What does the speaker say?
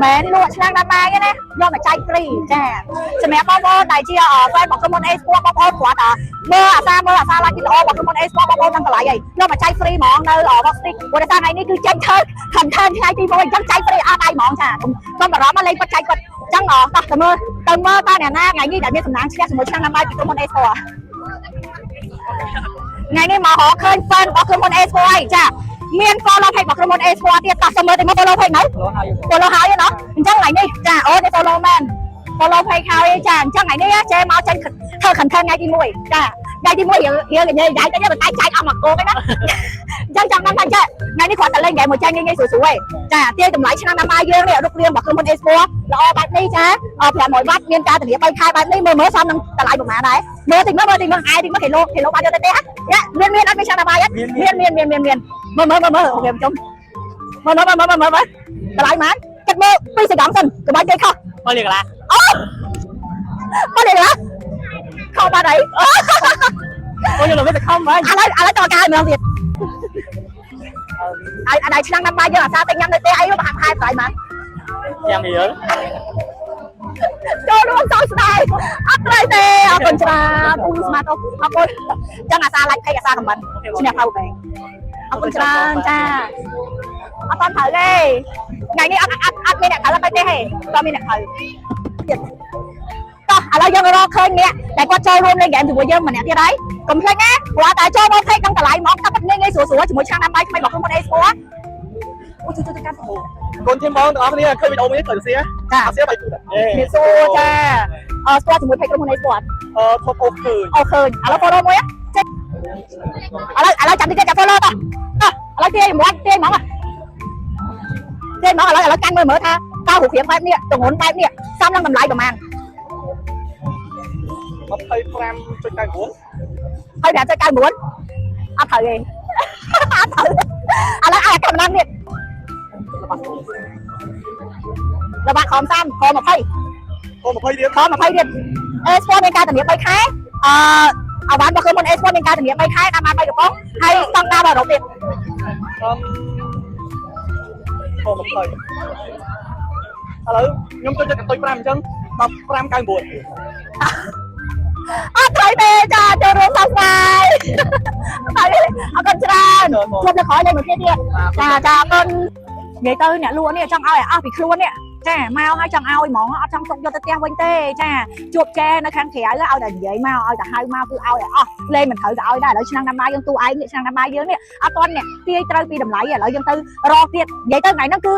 មែនលក់ឆ្នាំងដាំបាយទេណាយកមកចែក free ចាសម្រាប់បងប្អូនដែលជា fan របស់ក្រុមហ៊ុន A Sport បងប្អូនគ្រាន់តែមើលអាសាមើលអាសា like វីដេអូរបស់ក្រុមហ៊ុន A Sport បងប្អូនដឹងតម្លៃហើយយកមកចែក free ហ្មងនៅ Box Stick ព្រោះដោយសារថ្ងៃនេះគឺចេញធ្វើ content ថ្ងៃទី1អញ្ចឹងចែក free អត់ដៃហ្មងចាកុំបារម្ភលេងពិតចែកពិតអញ្ចឹងតោះទៅមើលទៅមើលតើអ្នកណាថ្ងៃនេះដែលមានសំណាងឈ្នះជាមួយឆ្នាំងដាំបាយពីក្រុមហ៊ុន A Sport ថ្ងៃនេះមករកឃើញ fan របស់ក្រុមហ៊ុន A Sport ហើយចាមាន follow page របស់ក្រុមហ៊ុន A Sport ទៀតតោះសុំមើលទៅមើល follow page នៅ follow ហើយណោះអញ្ចឹងថ្ងៃនេះចាអូនេះ follow មែន follow page ហើយចាអញ្ចឹងថ្ងៃនេះចេមកចេញធ្វើ content ថ្ងៃទី1ចាថ្ងៃទី1រៀងរៀងនិយាយតែប៉ុន្តែចែកអស់មកគោកឯណាអញ្ចឹងចង់ដឹងថាចេះថ្ងៃនេះគ្រាន់តែលេងហ្គេមមួយចាញ់ងាយៗស្រួលៗឯងចាទាយតម្លៃឆ្នាំងដាំបាយយើងនេះរូបរាងរបស់ក្រុមហ៊ុន A Sport ល្អបែបនេះចា500វ៉ាត់មានការធានា3ខែបែបនេះមើលមើលសមនឹងតម្លៃប្រហែលដែរមើលតិចមើលមើលតិចមើលអាយតិចមើលគីឡូគីឡូបាត់យកទៅទេហ៎មានមានអត់មានឆ្នាំងដាំបាយអត់មានមានមានមានមានមើលមើលមើលមើល OK ជុំមើលមើលមើលមើលមើលមើលតម្លៃប៉ុន្មានគិតមើល2សេកុងសិនកុំឲ្យគេខុស មកលៀកឡា អូមកនេះឡាខុសបាត់ហើយ អូយលោកវាទៅខំវិញ ឥឡូវឥឡូវតកាយម្ដងទៀតហើយអាដៃឆ្នាំងដាំបាយយើងអាសាទិញញ៉ាំនៅផ្ទះអីប្រហាក់ខែតម្លៃប៉ុន្មាន ចាំរៀល ចូលរួមសោកស្ដាយអត់ត្រូវទេអរគុណច្រើនអូស្មាតអរគុណចឹងអាសា like page អាសា comment ឈ្នះ power bank អរគុណច្រើនចាអត់តន់ត្រូវទេថ្ងៃនេះអត់អត់អត់មានអ្នកត្រូវទៅទេទេតមានអ្នកត្រូវទៀតតោះឥឡូវយើងរកឃើញអ្នកដែលគាត់ចូលរួមលេងហ្គេមជាមួយយើងម្នាក់ទៀតហើយកុំភ្លេចណាព្រោះតែចូលមក page ដឹងតម្លៃហ្មងតែប៉ិតងាយងាយស្រួលស្រួលជាមួយឆ្នាំងដាំបាយថ្មីរបស់ក្រុមហ៊ុន A Sport អូជួយជួយកាន់ កូនធីមបងទាំងអស់គ្នាឃើញវីដេអូមួយនេះត្រូវសៀ ចា សៀបាយទូតែ មានសួរចាអឺស្គាល់ជាមួយ page ក្រុមហ៊ុន A Sport អឺធប់អូឃើញ អូឃើញឥឡូវ follow មួយចេញឥឡូវឥឡូវចាំតិចចាំ follow តោះតោះឥឡូវទាយមួយទាយហ្មងទាយហ្មងឥឡូវឥឡូវកាន់មើលមើលថាតើរូបរាងបែបនេះទម្ងន់បែបនេះសមនឹងតម្លៃប្រហែល 25.99 ហើយ5.99អត់ត្រូវទេអត់ត្រូវឥឡូវឲ្យកម្លាំងនេះរបស់ខំ30ខំ20 អូ20ទៀត ខំ20ទៀត A Sport មានការធានា3ខែអឺអវ៉ាន់របស់ក្រុមហ៊ុន A Sport មានការធានា3ខែតាមបាន3កំប៉ុងហើយស្តង់ដាររបស់អឺរ៉ុបទៀត អឹមអូ20ឥឡូវខ្ញុំចូលចិត្តកន្ទុយ5អញ្ចឹង15.99 អត់ត្រូវទេចាចូលរួមសោកស្ដាយហើយអរគុណច្រើនជួបនៅក្រោយលេងមួយគ្នាទៀតចាចាអរគុណនិយាយទៅអ្នកលក់នេះចង់ឲ្យឲ្យអស់ពីខ្លួននេះចាមកឲ្យចង់ឲ្យហ្មងអត់ចង់ទុកយកទៅផ្ទះវិញទេចាជួបចែនៅខាងក្រៅឲ្យតែនិយាយមកឲ្យតែហៅមកគឺឲ្យឲ្យអស់លេងមិនត្រូវក៏ឲ្យដែរឥឡូវឆ្នាំងដាំបាយយើងទូឯងនេះឆ្នាំងដាំបាយយើងនេះអត់ទាន់អ្នកទាយត្រូវពីតម្លៃឥឡូវយើងទៅរកទៀតនិយាយទៅថ្ងៃហ្នឹងគឺ